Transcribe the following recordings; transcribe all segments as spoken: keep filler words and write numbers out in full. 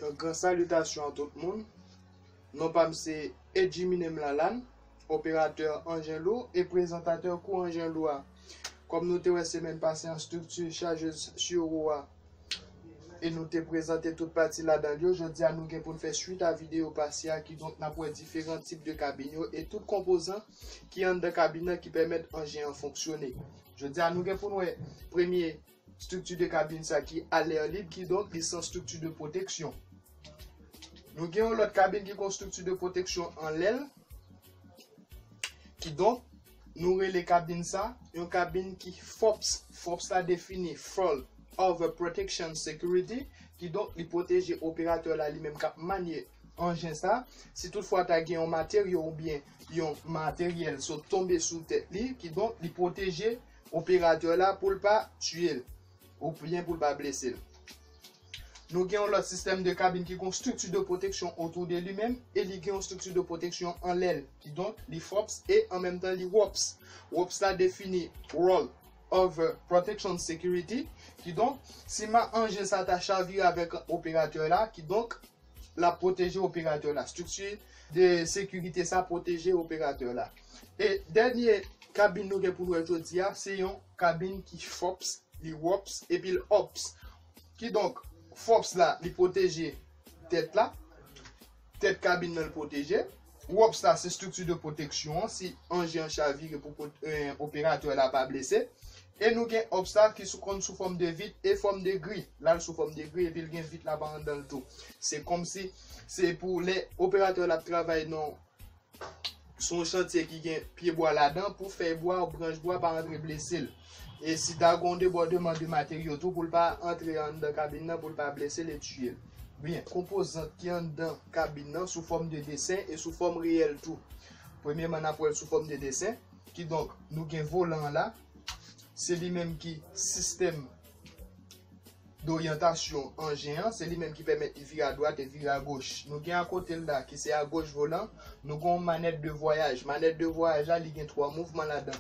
Yon gran salitasyon a tout moun. Non pa m se Edjiminem Lalanne, operatè anjen lou e prezantatè kou anjen lou a. Kòm nou te wè semèn pase an estrikti chajez siro a, e nou te prezante tout pati ladan l yo, jodi a nou gen pou n fè swit a videyo pase a, kidonk n ap wè diferan tip de kabin yo e tout konpozan ki anndan kabin nan ki pèmèt anjen an fonksyone. Jodi a nou gen pou n wè premye estrikti de kabin sa ki alè lib, kidonk li se yon estrikti de pwoteksyon. Nou gen yon lòt kabin ki gen yon estrikti de pwoteksyon anlè l, kidonk nou rele kabin sa yon kabin ki FOPS. FOPS la defini Fall Over Protection Security, kidonk li pwoteje operatè la li menm k ap manye anjen sa. Si toutfwa ta gen yon materyo oubyen yon materyèl sot tonbe sou tèt li, kidonk li pwoteje operatè la pou l pa tiye l oubyen pou l pa blese l. Nou gen yon lòt sistèm de kabin ki gen yon estrikti de pwoteksyon otou de li menm e li gen yon estrikti de pwoteksyon anlè l, kidonk li FOPS e an menm tan li WOPS. WOPS la defini Roll Over Protection Security, kidonk si ma anjen sa ta chavire avèk operatè la, kidonk l ap pwoteje operatè la. Estrikti de sekirite sa pwoteje operatè la. E dènye kabin nou gen pou n wè jodi a, se yon kabin ki FOPS, li WOPS, epi l OPS. Kidonk, FOPS la, li pwoteje tèt la, tèt kabin nan l pwoteje. WOPS la, se estrikti de pwoteksyon an, si anjen an chavire pou pwot-, eh, operatè la pa blese. E nou gen OPS la ki sou, konn sou fòm de vit e fòm de gri. La, l sou fòm de gri epi l gen vit la pa anndan l tou. Se kòmsi se pou lè operatè la ap travay nan sou yon chantye ki gen pye bwa ladan pou fèy bwa ou branch bwa pa antre blese l. E si ta gen yon debòdman de materyo tou pou l pa antre anndan kabin nan pou l pa blese l e tiye l. Byen, konpozant ki anndan kabin nan sou fòm de desen e sou fòm reyèl tou. Premyèman, n ap wè l sou fòm de desen. Kidonk, nou gen volan an la. Se li menm ki sistèm doryantasyon anjen an, se li menm ki pèmèt li vire adwat e vire agoch. Nou gen akote l la, ki se agoch volan, nou gen yon manèt de vwayaj. Manèt de vwayaj la, li gen twa mouvman ladan.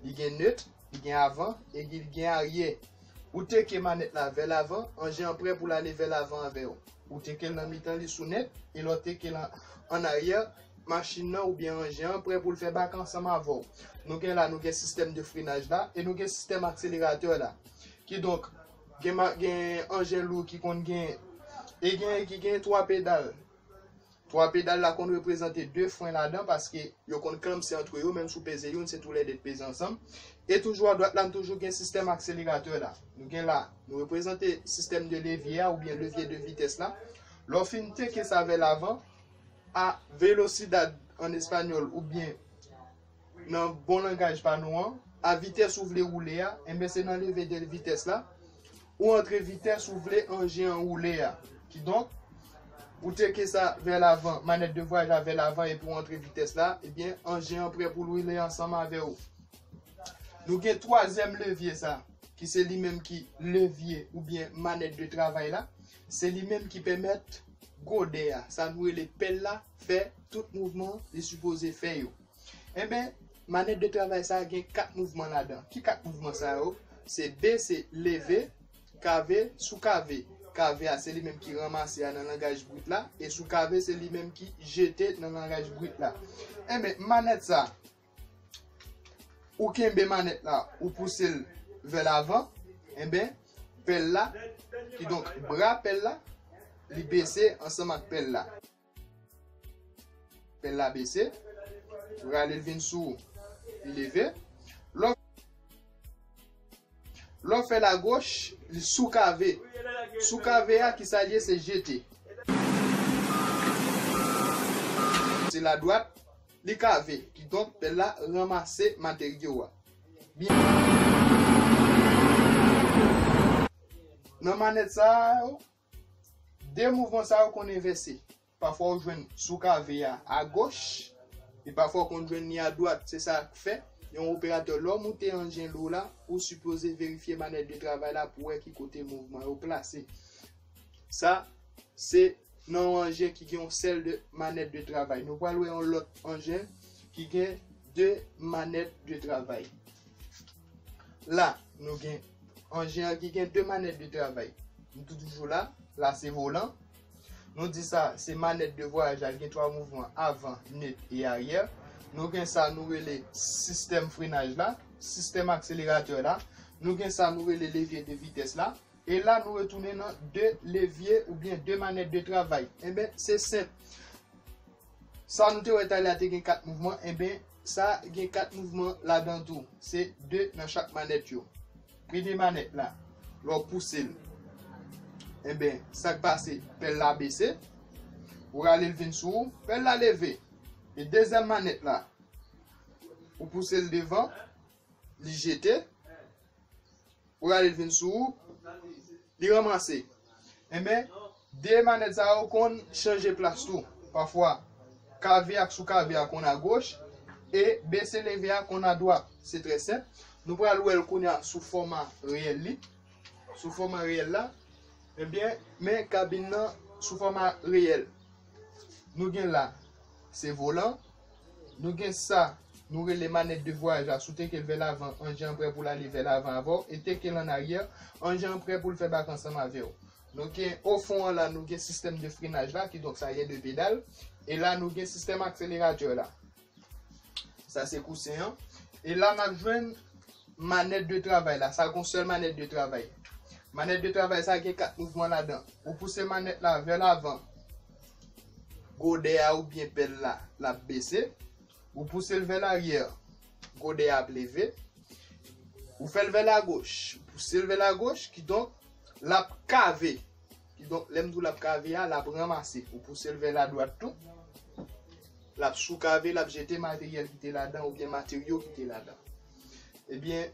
Li gen net, li gen avan, e li gen aryè. Ou teke manèt la vè lavan, anjen an prè pou l ale vè lavan avè w. Ou teke l nan mitan li sou net, e lè w teke l an, an aryè, machin nan oubyen anjen an prè pou l fè bak ansanm avè w. Nou gen la, nou gen sistèm de frenaj la, e nou gen sistèm akseleratè la. Kidonk, gen ma-, gen anjen lou ki konn gen, e gen ki gen twa pedal. Twa pedal la konn reprezante de fren ladan paske yo konn klanmse antre yo, menm si w peze youn, se toulède k peze ansanm. E toujou adwat la, n toujou gen sistèm akseleratè la. Nou gen la, nou reprezante sistèm de levye a oubyen levye de vitès la. Lè w fin teke sa vè lavan, a velosidad an espanyòl oubyen nan bon langaj pa nou an, a vitès ou vle woule a, enben se nan leve de vitès la, ou antre vitès ou vle anjen an woule a. Kidonk, ou teke sa vè lavan, manèt de vwayaj la vè lavan epi ou antre vitès la, ebyen anjen an prè pou l woule ansanm avè w. Nou gen twazyèm levye sa, ki se li menm ki levye oubyen manèt de travay la. Se li menm ki pèmèt godè a, sa nou rele pèl la, fè tout mouvman li sipoze fè yo. Enben, manèt de travay sa a gen kat mouvman ladan. Ki kat mouvman sa yo? Se bese, leve, kave, soukave. Kave a, se li menm ki ranmase a nan langaj brit la, e soukave, se li menm ki jete nan langaj brit la. Enben, manèt sa, ou kenbe manèt la, ou pouse l vè lavan, enben, pèl la, kidonk bra pèl la, li bese ansanm ak pèl la. Pèl la bese, rale l vin sou, li leve. Lè w, lè w fè l agoch, li soukave. Soukave a, ki sa l ye, se jete. Se ladwat, li kave. Kidonk, pèl la ranmase materyo a. Byen. Nan manèt sa yo, de mouvman sa yo konn envèse. Pafwa ou jwenn soukave a agoch, e pafwa ou konn jwenn li adwat. Se sa k fè, yon operatè, lè w moute anjen lou la, ou sipoze verifye manèt de travay la pou wè ki kote mouvman yo plase. Sa, se nan yon anjen ki gen yon sèl de manèt de travay. Nou pral wè yon lòt anjen ki gen de manèt de travay. La, nou gen anjen an ki gen de manèt de travay. Nou toujou la, la se volan. Nou di sa se manèt de vwayaj la, li gen twa mouvman, avan, nèt e aryè. Nou gen sa nou rele sistèm frenaj la, sistèm akseleratè la. Nou gen sa nou rele levye de vitès la. E la nou retounen nan de levye oubyen de manèt de travay. Enben, se senp. Sa nou te wè talè a te gen kat mouvman, enben, sa gen kat mouvman ladan tou. Se de nan chak manèt yo. Premye manèt la, lè w pouse l, enben, sa k pase, pèl la bese, ou rale l vin sou ou, pèl la leve. E dezyèm manèt la, ou pouse l devan, li jete, ou rale l vin sou ou, li ranmase. Enben, de manèt sa yo konn chanje plas tou. Pafwa, kave ak sou kave a konn agoch, e bese leve a konn adwat. Se trè senp. Nou pral wè l kounye a sou fòma reyèl li. Sou fòma reyèl la, ebyen, men kabin nan sou fòma reyèl. Nou gen la, se volan. Nou gen sa, nou rele manèt de vwayaj la. Si w teke l vè lavan, anjen an prè pou l ale vè lavan avè w. E teke l an aryè, anjen an prè pou l fè bak ansanm avè w. Nou gen ofon an la, nou gen sistèm de frenaj la, kidonk sa gen de pedal. E la, nou gen sistèm akseleratè la. Sa se kousen an. E la, n ap jwenn manèt de travay la. Sa gen yon sèl manèt de travay. Manèt de travay sa gen kat mouvman ladan. Ou pouse manèt la vè lavan, godè a oubyen pèl la, l ap bese. Ou pouse l vè laryè, godè a ap leve. Ou fè l vè lagoch, ou pouse l vè lagoch, kidonk, l ap kave. Kidonk, lè m di w l ap kave a, l ap ranmase. Ou pouse l vè ladwat tou. L ap soukave, l ap jete materyèl ki te ladan oubyen materyo ki te ladan. Ebyen,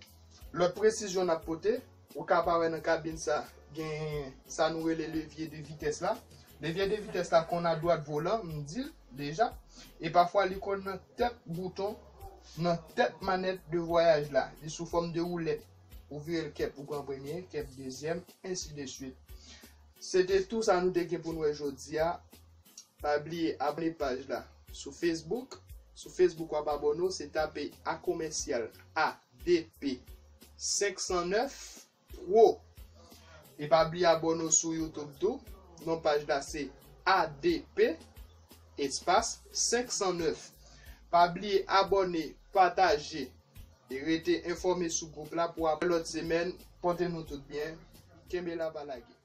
lòt presizyon n ap pote, ou ka pa wè nan kabin sa, gen sa nou rele levye de vitès la. Levye de vitès la konn adwat volan, m di l deja. E pafwa, li konn nan tèt bouton, nan tèt manèt de vwayaj la. Li sou fòm de woulèt. Ou vire l kèp, ou pran premye, kèp dezyèm, ensi de swit. Se te tou sa nou te gen pou n wè jodi a. Pa bliye abòne paj la sou Facebook. Sou Facebook, w ap abòne w, se tape A komèsyal A D P senk san nèf Pro. E pa bliye abòne w sou YouTube tou. Non paj la se A D P espas senk san nèf. Pa bliye abòne, pataje e rete enfòme sou gwoup la pou apre lòt semèn. Pòte nou tout byen. Kenbe la, pa lage.